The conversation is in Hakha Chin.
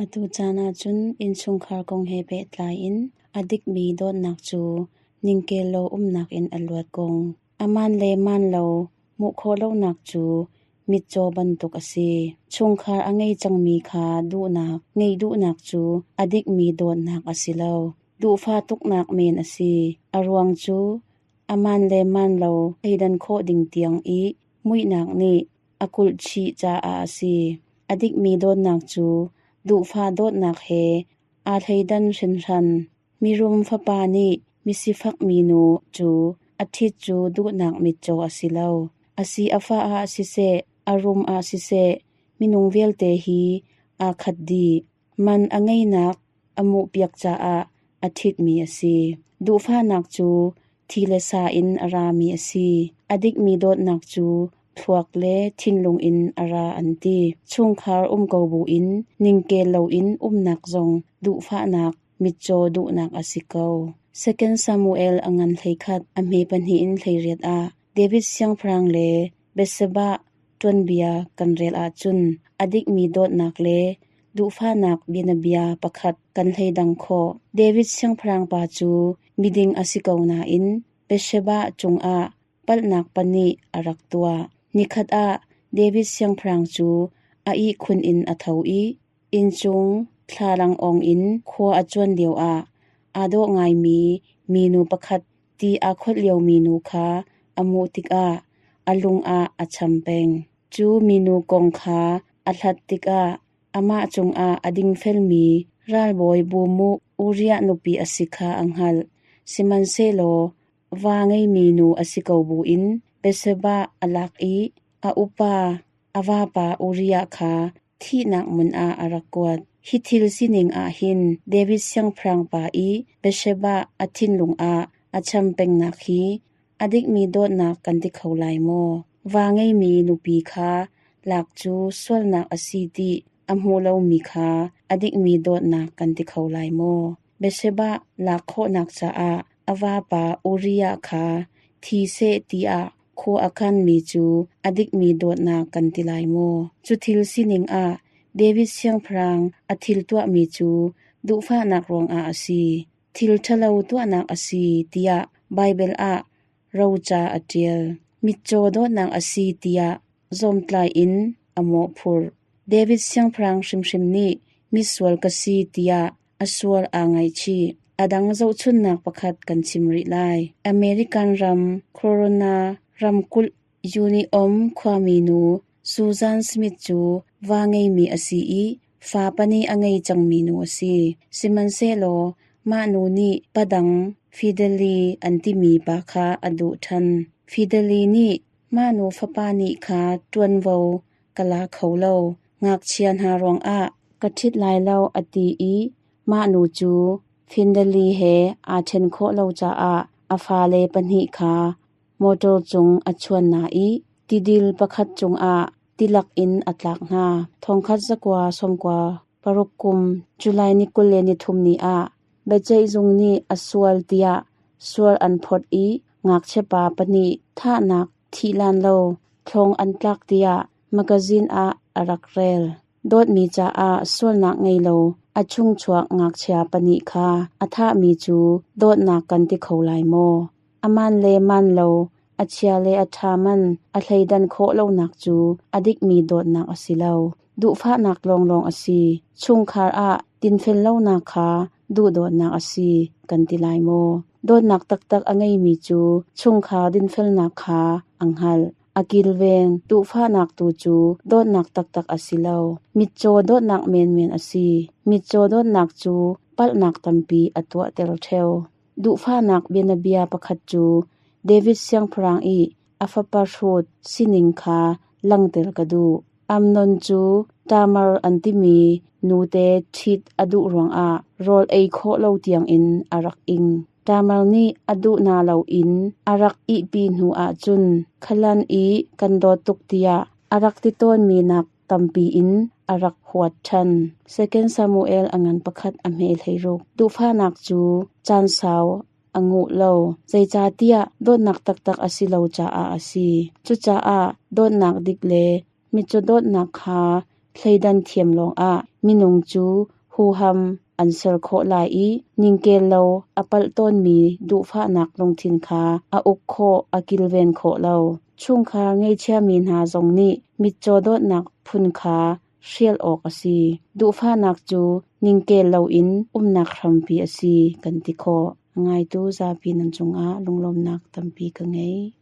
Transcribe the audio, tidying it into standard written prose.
Atu caan ahcun innchungkhar kong he pehtlai in a dikmi dawtnak cu ningkel lo umnak in a luat kong. A maan le maan lo hmuh khawh lonak cu mitcaw bantuk a si. Chungkhar a ngei cangmi kha duhnak ngeih duhnak cu a dikmi dawtnak a si lo. Duhfah tuknak men a si. A ruang cu a maan le maan lo thleidan khawh ding tiang i muihnak nih a kulh chih caah a si. A dikmi dawtnak cu duhfah dawtnak he aa thleidan hringhran. Mirum fapa nih misifak minu cu a ṭhit cu duhnak mitcaw a si lo. A si a fah ah siseh, a rum ah siseh, minung vialte hi aa khat dih. Man a ngeinak a muhpiak caah a ṭhitmi a si. Duhfahnak cu thi le sa in a rami a si. A dikmi dawtnak cu thluak le thinlung in a ra an ti. Chungkhar um ko buin ningkel loin umnak zong duhfahnak, mitcaw duhnak a si ko. Second Samuel a ngan 11, a hme pahnih in 18 ah David siangpahrang le Bathsheba tuanbia kan rel ahcun a dikmi dawtnak le duhfahnak bianabia pakhat kan hleidang khawh. David siangpahrang pa cu miding a si ko nain Bathsheba cungah palhnak pahnih a rak tuah. Nikhat ah David siangpahrang cu a ihkhun in a tho i inncung thlalangawng in khua a cuan lioah aa dawh ngaimi minu pakhat ti aa kholh liomi nu kha a hmuh tikah a lung ah a cham peng. Cu minu kong kha a hlat tikah amah cungah a dingfelmi ralbawi Bumu Uriah nupi a si kha a hngalh. Sihmanhsehlaw va ngeimi nu a si ko buin Bathsheba a lak i a upa a vapa Uriah kha thihnak hmun ah a rak kuat. Hi thil sining ah hin David siangpahrang pa i Bathsheba a thinlung ah a cham pengnak hi a dikmi dawtnak kan ti kho lai maw? Va ngeimi nupi kha lak cu sualnak a si ti a hmu lomi kha a dikmi dawtnak kan ti kho lai maw? Bathsheba lak khawhnak caah a vapa Uriah kha thi seh tiah khua a khanmi cu a dikmi dawtnak kan ti lai maw? Cu thil sining ah David siangpahrang a thil tuahmi cu duhfahnak ruangah a si, thil ṭhalo tuahnak a si tiah Baibal ah roca a ṭial. Mitcaw dawtnak a si tiah zawmtlai in a mawhphurh. David siangpahrang hrimhrim nih misual ka si tiah a sual aa ngaihchih. A dang zohchunhnak pakhat kan chim rih lai. American ram Corona ramkulh Union khuami nu Susan Smith cu va ngeimi a si i fa pahnih a ngei cangmi nu a si. Sihmanhsehlaw mah nu nih padang Fideli an timi pa kha a duh ṭhan. Fideli nih mah nu fapa nih kha ṭuanvo ka la kho lo, ngakchia hna ruangah ka ṭhit lai lo a ti i mah nu cu Findali he aa ṭhen khawh lo caah a fale pahnih kha motor cung a chuan hna i tidil pakhat cungah tilak in a tlak hna. Thongkhat zakua sawmkua paruk kum July ni 23 ni ah biaceihzung nih a sual tiah sual an phawt i ngakchia pa pahnih thahnak thih lan lo thlong an tlak tiah magazine ah a rak rel. Dawtmi caah sualnak ngei lo a chungchuak ngakchia pahnih kha a thahmi cu dawtnak kan ti kho lai maw? A man le man lo, a chia le a ṭha man a thleidan khawh lonak cu a dikmi dawtnak a si lo. Duhfahnak lawnglawng a si. Chungkhar ah tinfel lonak kha duhdawtnak a si kan ti lai maw? Dawtnak taktak a ngeimi cu chungkhar dinfelnak kha a hngalh. A kilveng duhfahnak tu cu dawtnak taktak a si lo. Mitcaw dawtnak menmen a si. Mitcaw dawtnak cu palhnak tampi a tuahter ṭheo. Duhfahnak bianabia pakhat cu David siangpahrang i a fapa hrut sining kha langhter ka duh. Amnon cu Tamar an timi nute ṭhit a duh ruangah rawl ei khawh lo tiangin a rak ing. Tamar nih a duh na loin a rak ihpi hnu ahcun khalan i kan dawt tuk tiah a rak ti tawnmi nak tampi in a rak huat ṭhan. Second Samuel a ngan pakhat a hme 16. Duhfahnak cu caan sau a nguh lo, zeicahtiah dawtnak taktak a si lo caah a si. Cucaah dawtnak dik le mitcaw dawtnak kha thleidan thiam lawngah minung cu huham an ser khawh lai i ningkel lo a palh tawnmi duhfahnak lungthin kha a uk khawh a kilven khawh lo. Chungkhar ngeichiami hna zong nih mitcaw dawtnak phun kha hrial awk a si. Duhfahnak cu ningkel loin umnak hrampi a si kan ti khawh. A ngaitu zapi nan cungah lunglawmnak tampi ka ngei.